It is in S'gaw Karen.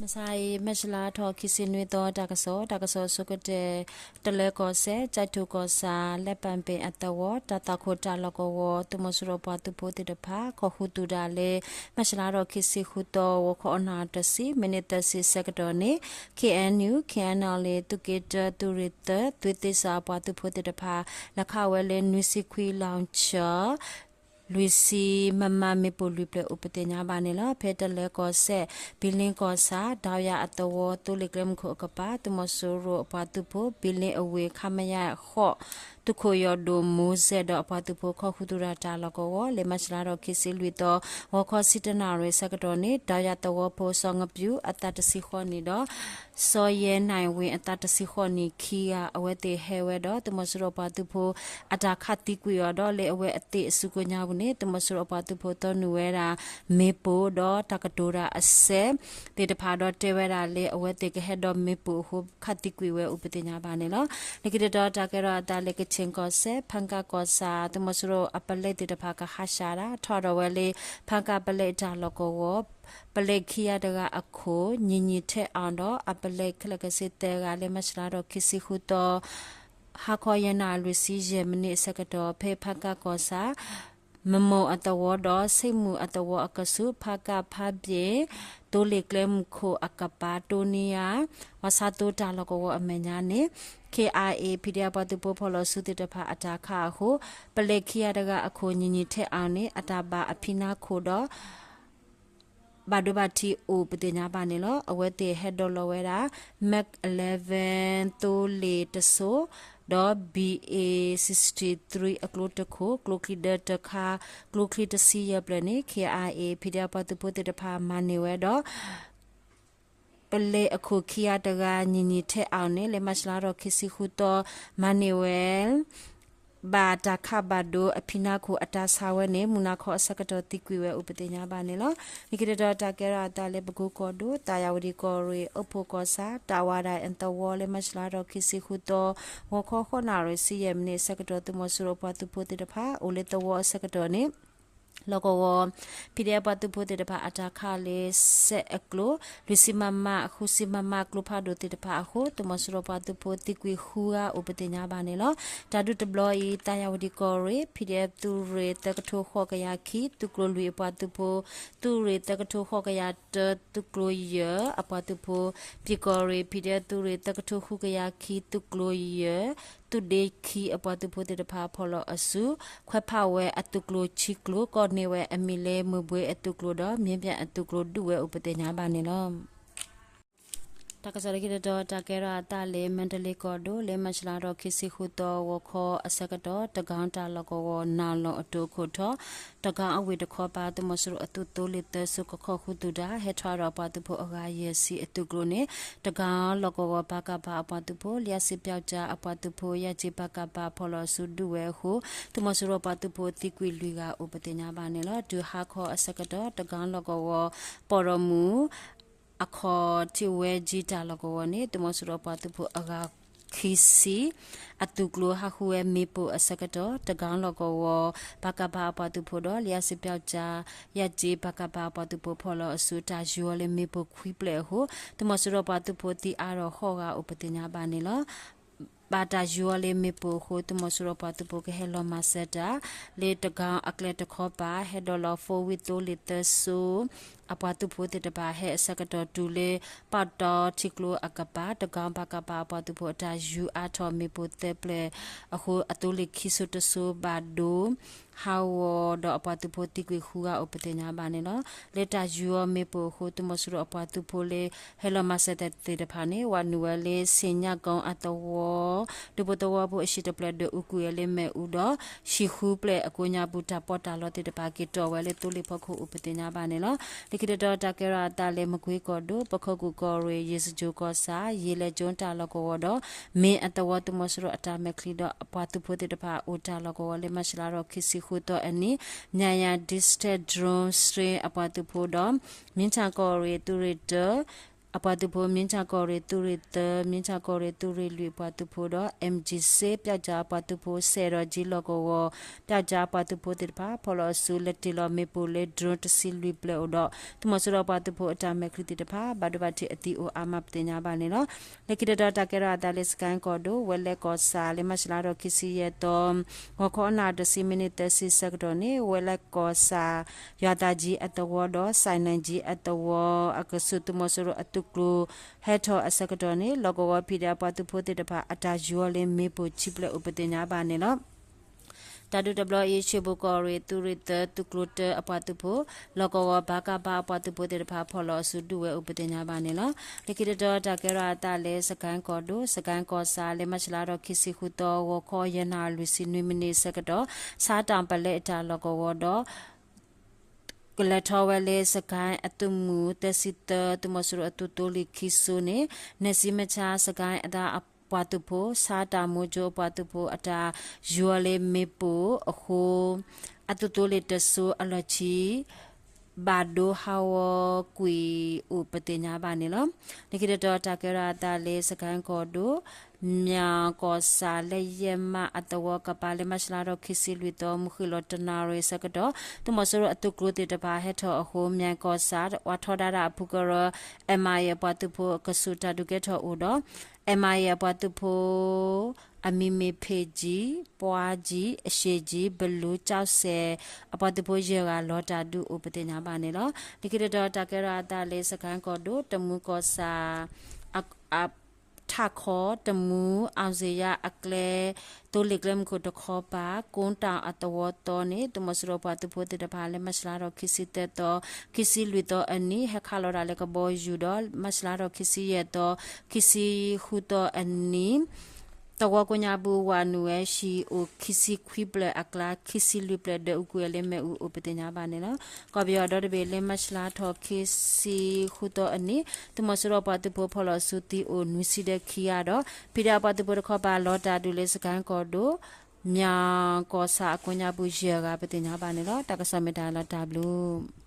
မဆါအံၤ မၢ်ၡလါထီၣ်ခံဆံနွံသီ တၢ်ကစီၣ်, တၢ်ကစီၣ်အဆိကတၢၢ်, တလၢကီၢ်စဲၣ် ကၠဲးထူၣ်ကီၢ်ဆၣ် လဲးပၣ်ပ့ၣ်အသဝီ တၢ်သွၣ်ခိၣ်တၢ်လီၢ်ကဝီၤ သုးမီၤစိရိၤပှၤသုးဖိသ့ၣ်တဖၣ် ကီၢ်ဃုာ်သူၣ်တၢ်လၢ မၢ်ၡလါထီၣ်ခံဆံဃုသီ ဂီၤခီအနၣ်တဆံ မံးနံးသၢဆံအဆၢကတီၢ်န့ၣ် ခ့ၣ်အဲၣ်ယူၣ် ခ့ၣ်အဲၣ်ယူၣ် သုးက့တၢ သုးရ့ၣ်သၢ သွ့သ့စးအပှၤသုးဖိသ့ၣ်တဖၣ် လဲၤခးဝဲလၢနွံဆံခွံ လောင်ချာ လွံၢ်ဆံ မမ မ့ၣ်ပိၢ်လွံၢ်ဖျၢၣ်အိၣ်ပသ့ၣ်ညါဘၣ်န့ၣ်လီၤ. ဖဲတလၢကီၢ်စဲၣ် ဘံလ့ကီၢ်ဆၣ် ဒီးယၤအသဝီ သိလ့ၣ်ကျဲမုၢ်ခိၣ်အကပၤ သုးမီၤစိရိၤအပှၤသုးဖိ ဘံလ့အဝ့ၢ် ခမရ ဃိး သုးခိၣ်ယီၤဒိၣ် မိစဲးဒီးအပှၤသုးဖိ ကီၢ်ဃုာ်သူၣ်တၢ်တၢ်လီၢ်ကဝီၤ လၢမၢ်ၡလါထီၣ်ခံဆံလွံၢ်သီ ဂီၤခီဆံတၢနၣ်ရံၣ်အဆၢကတီၢ်န့ၣ် ဒီးယၤသဝီဖိ စီၤငပျူၣ် အသးတဆံဃိးနံၣ်ဒီး စီၤယဲၢ်နၢၣ်ဝ့ၣ် အသးတဆံဃိးနံၣ်ခံဂၤ အဝဲသ့ၣ်ဟဲဝဲဒီး သုးမီၤစိရိၤအပှၤသုးဖိ အတၢ်ခးသံကွံာ်အီၤဒီး လၢအဝဲအသ့ၣ်အစုကဝဲၤညါပူၤန့ၣ် သုးမီၤစိရိၤအပှၤသုးဖိသီနုာ်ဝဲဒၣ် မ့ၣ်ပိၢ်ဒီးတၢ်ကတိၤတၢ်အစဲး သ့ၣ်တဖၣ်ဒီးတဲဝဲဒၣ်လၢအဝဲသ့ၣ်ကဟဲဒီးမ့ၣ်ပိၢ်အဃိ ခးသံကွံာ်ဝဲအိၣ်ပသ့ၣ်ညါဘၣ်န့ၣ်လီၤ. လၢခံတတီၤတၢ်ကဲထီၣ်အသးလၢ ကခ့ၣ်ကီၢ်စဲၣ် ဖၣ်ကၣ်ကီၢ်ဆၣ် သုးမီၤစိရိၤအပလဲတၢ်တဖၣ်ကဟးဆှဲးဒၣ် ထီၣ်ဒီးဝဲလၢ ဖၣ်ကၣ်ပလဲတၢ်လီၢ်ကဝီၤ ပလဲခံဂၤတဂၤအခိၣ် ညီညီထဲအောင်ဒီး အပလဲခဲလၢာ်ခဲဆ့သၢဂၤလၢမၢ်ၡလါထီၣ်ခံဆံဃုသီ ဟါခီယဲၢ်နၣ်ရံၣ်လွံၢ်ဆံယဲၢ်မံးနံးအဆၢကတီၢ် ဖဲဖၣ်ကၣ်ကီၢ်ဆၣ် မမိၢ်အသဝီဒီး ဆ့ၣ်မူၣ်အသဝီအကဆူး ဖၣ်ကၣ်ဖၣ်ဘ့ၣ် သိလ့ၣ်ကျဲမုၢ်ခိၣ်အကပၤ တိနံယါ ဝါဆါသိတၢ်လီၢ်ကဝီၤအမဲာ်ညါန့ၣ် ခ့ၣ်အါအ့ၣ် PDF ပှၤသုးဖိဖီၣ်လီၤစုသ့ၣ်တဖၣ်အတၢ်ခးအဃိ ပလဲခံဂၤတဂၤအခိၣ် ညီညီထဲအောင် န့ၣ် အတၢ်ဘၣ်အဖံနါခိၣ်ဒီး ဘၣ်ဒိဘၣ်ထံးအိၣ်ပသ့ၣ်ညါဘၣ်န့ၣ်လီၤ. အဝဲသ့ၣ်ဟဲဒိးလီၤဝဲဒၣ် Mac eleven သိလ့ၣ်တစိၤ ဒီး B A sixty-three အကျိတခိၣ် ကျိချံဒၢတခါ ကျိချံတဆံယဲၢ်ဖျၢၣ်န့ၣ် ခ့ၣ်အါအ့ၣ် PDF ပှၤသုးဖိသ့ၣ်တဖၣ်မၤန့ၢ်ဝဲဒီး ပလဲအခိၣ်ခံဂၤတဂၤ ညီညီထဲအောင် န့ၣ် လၢမၢ်ၡလါထီၣ်ခံဆံဃုသီ မၤန့ၢ်ဝဲ ဘၣ်တၢ်ခးဘၣ်ဒိအဖံနါခိၣ်အတၢ်ဆါဝဲန့ၣ် မုၢ်နၤခီအဆၢကတီၢ်သံကွံာ်ဝဲအိၣ်ပသ့ၣ်ညါဘၣ်န့ၣ်လီၤ. လၢခံတတီၤတၢ်ကဲထီၣ်အသးလၢ ပကိကီၢ်ဒိၣ် သးယၤဝတံၣ်ကီၢ်ရ့ၣ် အိၣ်ဖှိၣ်ကီၢ်ဆၣ် တၢ်ဝါဒၣ်အသဝီလၢမၢ်ၡလါထီၣ်ခံဆံဃုသီ ဂီၤခီဃိးနၣ်ရံၣ်ဆံယဲၢ်မံးနံးအဆၢကတီၢ် သုးမီၤစိရိၤပှၤသုးဖိသ့ၣ်တဖၣ် အိၣ်လၢသဝီအဆၢကတီၢ်န့ၣ် လီၢ်ကဝီၤ PDF ပှၤသုးဖိသ့ၣ်တဖၣ်အတၢ်ခးလၢ စဲးအကျိ လွံၢ်ဆံ မမ ဃုဆံ မမ ကျိဖးဒိၣ်သ့ၣ်တဖၣ်အဃိ သုးမီၤစိရိၤပှၤသုးဖိသံကွံာ်ဃုဂၤအိၣ်ပသ့ၣ်ညါဘၣ်န့ၣ်လီၤ. တၢ်ဒုးတဘျီအံၤ သးယၤဝတံၣ်ကီၢ်ရ့ၣ် PDF သုးရ့ၣ်သၢကထိဃိးကယၤခံ သုးကျိၤလွံၢ်အပှၤသုးဖိ သုးရ့ၣ်သၢကထိဃိးကယၤတၢ သုးကျိၤယဲၢ်အပှၤသုးဖိ ပၠ့ၣ်ကီၢ်ရ့ၣ် PDF သုးရ့ၣ်သၢကထိဃုကယၤခံ သုးကျိၤယဲၢ် သုးဒ့ခံအပှၤသုးဖိသ့ၣ်တဖၣ်ဖီၣ်လီၤအစု ခွဲးဖးဝဲအသုးကျိၤဆံကျိၤ ကိးန့ၢ်ဝဲအမံၤလၢ မုၢ်ဘှ့အသုးကျိၤဒီး မ့ၢ်ဘၣ်အသုးကျိၤဒုးဝဲအိၣ်ပသ့ၣ်ညါဘၣ်န့ၣ်လီၤ. တၢ်ကစီၣ်လၢခံတတီၤ တၢ်ကဲထီၣ်အသးလၢ မၣ်တလ့ကီၢ်ဒိၣ် လၢမၢ်ၡလါထီၣ်ခံဆံဃုသီ ဂီၤခီအဆၢကတီၢ် တကီတၢ်လီၢ်ကဝီၤ နၢ်လီၢ်အတိၢ်ခိၣ်ထီၣ် တကီအဝ့ၢ်တခီပၤ သုးမီၤစိရိၤအသုးသိလ့ၣ်သၢစိၤ ကကီၢ်ဃုာ်သူၣ်တၢ် ဟဲထီၣ်ဒီးအပှၤသုးဖိအဂၤယဲၢ်ဆံအသုးကျိၤန့ၣ် တကီလီၢ်ကဝီၤ ပကဖ အပှၤသုးဖိ လံာ်စံပျီကၠါ အပှၤသုးဖိ ယဲၢ်ကၠ့ ပကဖ ဖီၣ်လီၤအစုဒုးဝဲအဃိ သုးမီၤစိရိၤပှၤသုးဖိသံကွံာ်လွံၢ်ဂၤအိၣ်ပသ့ၣ်ညါဘၣ်န့ၣ်လီၤ. တုၤဟါခီအဆၢကတီၢ် တကီလီၢ်ကဝီၤ ပီၣ်ဒီမူး အခီၣ်ထံးဝဲကၠံတၢ်လီၢ်ကဝီၤန့ၣ် သုးမီၤစိရိၤအပှၤသုးဖိအဂၤခံဆံ အသုးကျိၤဟးဃုဝဲမ့ၣ်ပိၢ်အဆၢကတီၢ် တကီလီၢ်ကဝီၤ ပကဖ အပှၤသုးဖိဒီး လံာ်စံပျီကၠါ ယဲၢ်ကၠ့ ပကဖ အပှၤသုးဖိဖီၣ်လီၤအစုတၢ်ယူၤအီၤလၢမ့ၣ်ပိၢ်ခွံဖျၢၣ်အဃိ သုးမီၤစိရိၤပှၤသုးဖိသံအါထီၣ်ဃိးဂၤအိၣ်ပသ့ၣ်ညါဘၣ်န့ၣ်လီၤ. ဘၣ်တၢ်ယူၤအီၤလၢမ့ၣ်ပိၢ်အဃိ သုးမီၤစိရိၤပှၤသုးဖိကဟဲလီၤမၤစၢၤတၢ် လၢတကီအကျဲတခီပၤ ဟဲဒိးလီၤ four wheel သိလ့ၣ်သၢစိၤ အပှၤသုးဖိသ့ၣ်တဖၣ်ဟဲအဆၢကတီၢ်တုၤလၢ ပီၣ်တီထံကျိအကပၤ တကီ ပကဖ အပှၤသုးဖိအတၢ်ယူၤအါထီၣ်မ့ၣ်ပိၢ်သၢဖျၢၣ်အဃိ အသိလ့ၣ်ခံစိၤတစိၤဘၣ်ဒိ ဟးဂီၤဒီးအပှၤသုးဖိသံကွံာ်ဃုဂၤအိၣ်ပသ့ၣ်ညါဘၣ်န့ၣ်လီၤ. လၢတၢ်ယူၤအီၤမ့ၣ်ပိၢ်အဃိ သုးမီၤစိရိၤအပှၤသုးဖိလၢ ဟဲလီၤမၤစၢၤတၢ်သ့ၣ်တဖၣ်န့ၣ် ဝးနုာ်ဝဲလၢ ဆ့ၣ်ညါကိအသဝီ ဒူဖိသဝီဖိအဟံၣ်တဖျၢၣ်ဒီး အူကွံာ်ဝဲလၢမ့ၣ်အူဒီး ဟံၣ်ဃုဖျၢၣ်အကိးညါပူၤ တၢ်ပီးတၢ်လီသ့ၣ်တဖၣ်က့ၤတီၢ်ဝဲလၢသိလ့ၣ်ဖီခိၣ်အိၣ်ပသ့ၣ်ညါဘၣ်န့ၣ်လီၤ. လၢခံတတီၤတၢ်ကဲထီၣ်အသးလၢ မကွ့ကီၢ်ဒိၣ် ပခိၣ်ကူၣ်ကီၢ်ရ့ၣ် ယ့ၣ်စကၠိၣ်ကီၢ်ဆၣ် ယ့ၣ်လဲၣ်ကၠိတၢ်လီၢ်ကဝီၤဒီး မ့ၣ်အသဝီ သုးမီၤစိရိၤအတၢ်မဲာ်ချံဒီး အပှၤသုးဖိသ့ၣ်တဖၣ်အိၣ်တၢ်လီၢ်ကဝီၤလၢ မၢ်ၡလါထီၣ်ခံဆံဃုသီအနံၤ ညါယၤ District Drone Strike အပှၤသုးဖိဒီး မ့ၢ်ထၣ်ကီၢ်ရ့ၣ် သုးရ့ၣ်တၢ အပှၤသုးဖိ မြင်းခြံကီၢ်ရ့ၣ်သုးရ့ၣ်သၢ မြင်းခြံကီၢ်ရ့ၣ်သုးရ့ၣ်လွံၢ်အပှၤသုးဖိဒီး MG စ့ ပျောက်ကျားအပှၤသုးဖိ စဲးဒီးကၠံ လီၢ်ကဝီၤ ပျောက်ကျားအပှၤသုးဖိသ့ၣ်တဖၣ် ဖီၣ်လီၤအစု လဲၤတ့ၢ်လီၤမ့ၣ်ပိၢ်လၢ drone တဆံလွံၢ်ဖျၢၣ်အိၣ်ဒီး သုးမီၤစိရိၤအပှၤသုးဖိအတၢ်မဲာ်ချံသ့ၣ်တဖၣ် ဘၣ်ဒိဘၣ်ထံးအသံအိၣ်အါမးပသ့ၣ်ညါဘၣ်န့ၣ်လီၤ. လၢခံတတီၤတၢ်ကဲထီၣ်အသးလၢ စကဲၣ်ကီၢ်ဒိၣ် ဝဲလဲၣ်ကီၢ်ဆၣ် လၢမၢ်ၡးလါထီၣ်ခံဆံယဲၢ်သီ ဂီၤခီနၣ်ရံၣ်တဆံမံးနံးသၢဆံဆၢကတီၢ်န့ၣ် ဝဲလဲၣ်ကီၢ်ဆၣ် ယွၤသးကၠံအသဝီဒီး စဲးနၣ်ကၠံအသဝီ အကဆူးသုးမီၤစိရိၤအသုးကျိၤ ဟဲထီၣ်အဆၢကတီၢ်န့ၣ် လီၢ်ကဝီၤ PDF အပှၤသုးဖိသ့ၣ်တဖၣ် အတၢ်ယီၤလၢမ့ၣ်ပိၢ်ဆံဖျၢၣ်အိၣ်ပသ့ၣ်ညါဘၣ်န့ၣ်လီၤ. တၢ်ဒုးတဘျီအံၤ ရွှေဘိုကီၢ်ရ့ၣ် သုးရ့ၣ်သၢ သုးကျိၤတၢအပှၤသုးဖိ လီၢ်ကဝီၤ ဘၣ်ကဘၣ်အပှၤသုးဖိသ့ၣ်တဖၣ် ဖီၣ်လီၤအစုဒုးဝဲအိၣ်ပသ့ၣ်ညါဘၣ်န့ၣ်လီၤ. လၢခံတတီၤတၢ်ကဲထီၣ်အသးလၢ စကဲၣ်ကီၢ်ဒိၣ် စကဲၣ်ကီၢ်ဆၣ် လၢမၢ်ၡးလါထီၣ်ခံဆံဃုသီ ဂီၤခီယဲၢ်နၣ်ရံၣ်လွံၢ်ဆံနွံမံးနံးဆၢကတီၢ် ဆါတၢ်ပလဲအတၢ်လီၢ်ကဝီၤဒီး ကလဲၤထီၣ်ဝဲလၢ စကဲၣ်အသုးမုၢ်သၢဆံသၢ သုးမီၤစိရိၤအသုးသိလ့ၣ်ခံစိၤန့ၣ် နစံမဆါ စကဲၣ်အသးအပှၤသုးဖိ ဆါတၢ်မိၤကၠိအပှၤသုးဖိအတၢ်ယီၤလၢမ့ၣ်ပိၢ်အဃိ အသုးသိလ့ၣ်တစိၤအလီၢ်ခံ ဘၣ်ဒိဟးဂီၤကွံာ်အိၣ်ပသ့ၣ်ညါဘၣ်န့ၣ်လီၤ. လၢခံတတီၤတၢ်ကဲထီၣ်အသးလၢ စကဲၣ်ကီၢ်ဒိၣ် မၠၣ်ကီၢ်ဆၣ် လၢယဲၢ်မးအသဝီကပၤ လၢမၢ်ၡးလါထီၣ်ခံဆံလွံၢ်သီ မုၢ်ဃ့ၢ်လီၤတနၣ်ရံၣ်ဆၢကတီၢ် သုးမီၤစိရိၤအသုးကျိၤသ့ၣ်တဖၣ်ဟဲထီၣ်အဃိ မၠၣ်ကီၢ်ဆၣ် ဝးထီဒါတၢ်အဖုကရၢ MIA အပှၤသုးဖိအကဆူးတၢ်ဒုးကဲထီၣ်အိၣ်ဒီး MIA အပှၤသုးဖိ အမံၤမ့ၢ် ဖ့ၣ်ကၠံ, ပှၤကၠံ, အရှ့ကၠံ, ဘလူး, ကၠီစဲၣ် အပှၤသုးဖိယဲၢ်ဂၤ လီၤတၢ်ဒုးအိၣ်ပသ့ၣ်ညါဘၣ်န့ၣ်လီၤ. လၢခံတတီၤတၢ်ကဲထီၣ်အသးလၢ စကဲၣ်ကီၢ်ဒိၣ် တမူကီၢ်ဆၣ် ထးခီ တမူ အောင်ဇေယျ အကျဲ သိလ့ၣ်ကျဲမုၢ်ခိၣ်တခီပၤ ကိတၢ်အသဝီသီန့ၣ် သုးမီၤစိရိၤပှၤသုးဖိသ့ၣ်တဖၣ်လၢ မၢ်ၡးလါထီၣ်ခံဆံသၢသီ ခံဆံလွံၢ်သီအနံၤ ဟဲခးလီၤတၢ်လၢကဘီယူၤဒီး မၢ်ၡးလါထီၣ်ခံဆံယဲၢ်သီ ခံဆံဃုသီအနံၤ သဝီကိးညါပူၤ ဝးနုာ်ဝဲဟံၣ်အိၣ်ခံဆံခွံဖျၢၣ်အကျါ ခံဆံလွံၢ်ဖျၢၣ် ဒွဲၣ်အူကွံာ်ဝဲလၢမ့ၣ်အူအိၣ်ပသ့ၣ်ညါဘၣ်န့ၣ်လီၤ. ကီၢ်ပယီၤဒီတဘ့ၣ်လၢ မၢ်ၡးလါထီၣ်ခံဆံဃုသီအနံၤ သုးမီၤစိရိၤပှၤသုးဖိဖီၣ်လီၤစုသံအိၣ်နွံဆံဒီးခံဂၤဒီး PDF အပှၤသုးဖိတခီပၤလီၤတၢ်ဒုးလၢ စကဲၣ်ကီၢ်ဒိၣ် မၠၣ်ကီၢ်ဆၣ်အကိးညါပူၤယဲၢ်ဂၤပသ့ၣ်ညါဘၣ်န့ၣ်လီၤ. တၢ်ကစီၣ်မ့ၢ်တၢ်လီၤတၢ်ဘျုး